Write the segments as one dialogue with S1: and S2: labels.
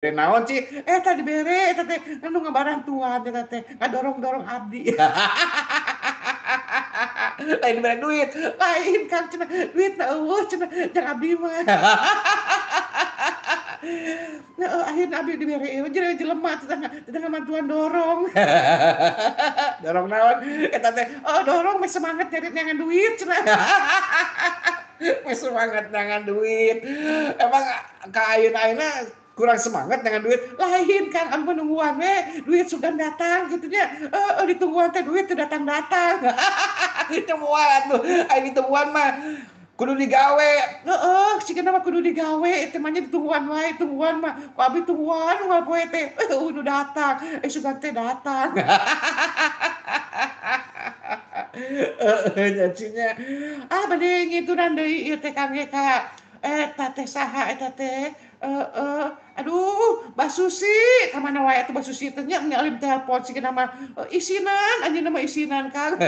S1: Naon Ci? Eta dibere eta teh nu ngabarantuan eta teh ngadorong-dorong abdi. Lain dibere duit, lain Kang cenah duitna eueuh cenah jang abdi mah. Heeh, akhirna abdi dibere ieu jeung jelema tetangga tetangga bantuan dorong. Dorong naon? Eta teh, oh dorong meh semangat nyari neangan duit cenah. Meh semangat neangan duit. Emang ka ayeuna-ayeuna kurang semangat dengan duit? Lain Kang, ampun nungguan we, duit sudah datang gitu nya. Heeh, ditungguan teh duit teu datang-datang. Temuan atuh, aya ditemuan mah kudu digawe. Heeh, sigana mah kudu digawe eta mah nya ditungguan wae, tungguan mah. Ku abdi tungguan unggal poe teh, eueuh nu datang, eh sugan teh datang. Heeh, nya Ci nya. Ah bade ngitunan deui ieu teh Kang ge ka eta teh saha eta teh? Heeh, aduh Mbak Susi, ka mana wae atuh Mbak Susi teh nya meuni alim telepon sigana mah isinan anjeunna mah isinan Kang.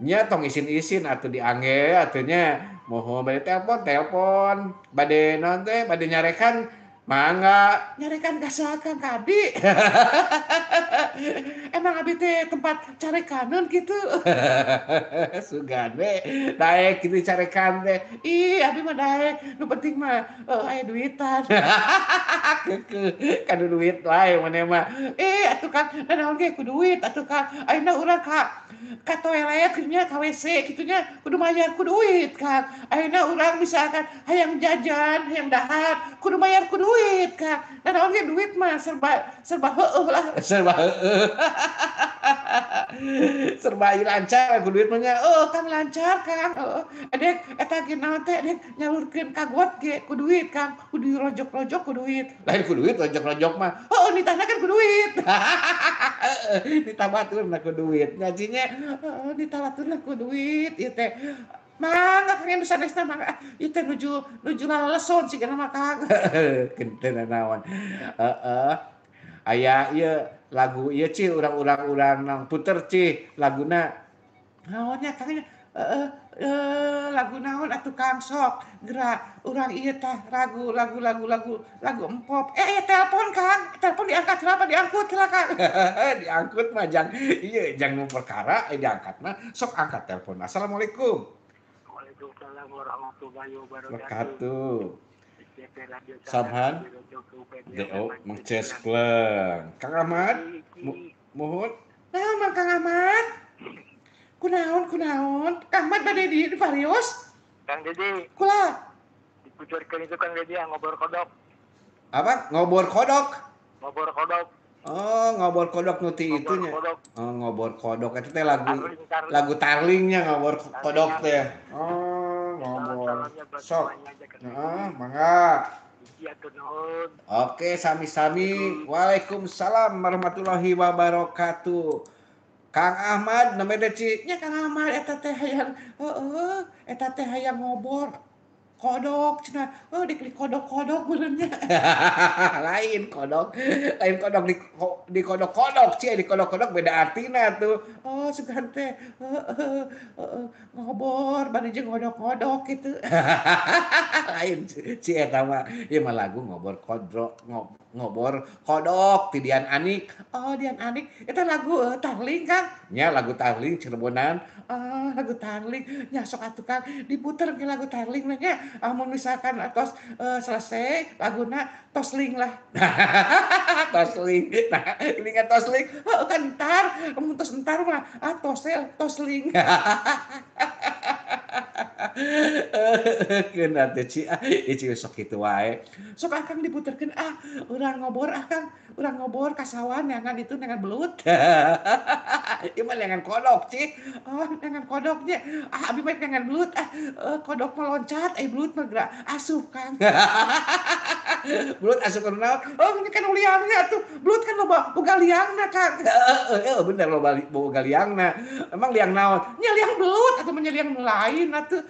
S1: Nya tong isin-isin atuh diangge atuh nya. Moho bade telepon, telepon. Bade naon teh, bade nyarekan mangga. Nyarekan ka saha Kang ka abdi? Emang abdi teh tempat carekaneun kitu? Sugan we daek kitu carekan teh. Ih abdi mah daek, nu penting mah aya duitan. Keukeuh kadu duit wae maneh mah. Ih atuh Kang, nanaon ge ku duit atuh Kang. Ayeuna urang ka toilet kitu nya, ka WC kitu nya kudu mayar ku duit Kang. Ayeuna urang misalkan hayang jajan, hayang dahar kudu mayar ku duit Kang. Nanaon ge duit mah serba serba heueuh lah, serba heueuh. Serba ieu lancar ku duit mah nya. Heueuh Kang lancar Kang, heueuh. Edek eta ge naon teh edek nyalurkeun ka got ge ku duit Kang, kudu dirojok-rojok ku duit. Lain ku duit rojok-rojok mah. Heueuh nitahna kan ku duit. Heeh, nitah baturna ku duit. Nya Ci nya, heeh nitah baturna ku duit ieu teh. Mangga Kang nu sanesna mangga. Ieu teh nuju nuju laleleson sigana mah Kang. Teu nanaon. Heeh. Aya ieu lagu ieu Ci urang-urang urang nang puter Ci laguna. Naon nya Kang nya? Heeh, lagu naon atuh Kang sok geura urang ieu tah lagu lagu lagu lagu lagu empop. Eh aya telepon Kang, telepon diangkat heula apa diangkut heula Kang? Diangkut mah jang ieu jang nu perkara diangkat mah sok angkat telepon. Assalamualaikum.
S2: Waalaikumsalam warahmatullahi wabarakatuh.
S1: Wabarakatuh. Sabhan DO Mengces Kleng. Kang Ahmad, muhun. Naon Mang Kang Ahmad? Kunaon kunaon? Kang Ahmad bade di parios?
S2: Kang Deddy.
S1: Kula.
S2: Dipucurkeun itu Kang Deddy ngobor kodok.
S1: Apa? Ngobor kodok?
S2: Ngobor kodok.
S1: Oh, ngobor kodok nu ti
S2: Ngobor
S1: itunya.
S2: kodok.
S1: Oh, ngobor kodok eta teh lagu
S2: Tarling, tarling.
S1: lagu tarlingnya ngobor kodok teh. Oh, ngobor.
S2: Salam-salamnya buat
S1: Sok.
S2: semuanya aja Kang
S1: Heeh,
S2: Deddy.
S1: mangga.
S2: Iya tuh nuhun.
S1: Oke, sami-sami. Waalaikumsalam warahmatullahi wabarakatuh. Kang Ahmad namanya teh Ci. Nya Kang Ahmad eta teh hayang heueuh, eta teh hayang ngobor kodok cenah. Oh di kodok-kodok meureun nya. Lain kodok, lain kodok di kodok-kodok Ci, di kodok-kodok beda artina tuh. Oh sugan teh heueuh heueuh ngobor bari jeung ngodok-ngodok kitu. Lain Ci eta mah. Ieu mah lagu ngobor kodro ngobor kodok ti Dian Anik. Oh Dian Anik eta lagu tarling Kang. Nya lagu tarling Cirebonan. Oh lagu tarling nya sok atuh Kang diputer ke lagu tarling nya. Amun misalkan atos selesai laguna tosling lah. Tosling. Nah, ini kan tosling. Heuh kan entar, amun tos entar mah ah tosel tosling. Keun atuh Ci, ah ieu Ci sok kitu wae. Sok akang diputerkeun ah urang ngobor ah Kang, urang ngobor ka sawah neangan itu neangan belut. Ieu mah neangan kodok Ci. Oh neangan kodoknya. Ah abi mah neangan belut ah kodok mah loncat eh belut mah geura asup Kang. Belut asup ka naon? Oh ini kan liangna atuh. Belut kan loba boga liangna Kang. Heeh bener loba boga liangna. Emang liang naon? Nya liang belut atuh mah nya liang nu lain atuh.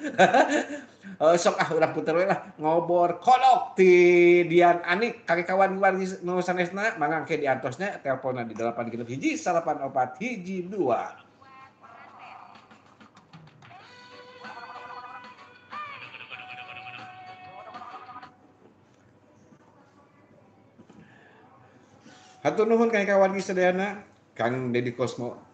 S1: Sok ah urang puter we lah ngobor kodok ti Dian Anik kaki kawan wargi nu sanesna mangga engke diantosna teleponna di 8 6 1 4 1 2. Hatur nuhun ka wargi sadayana, Kang Dedi Kosmo.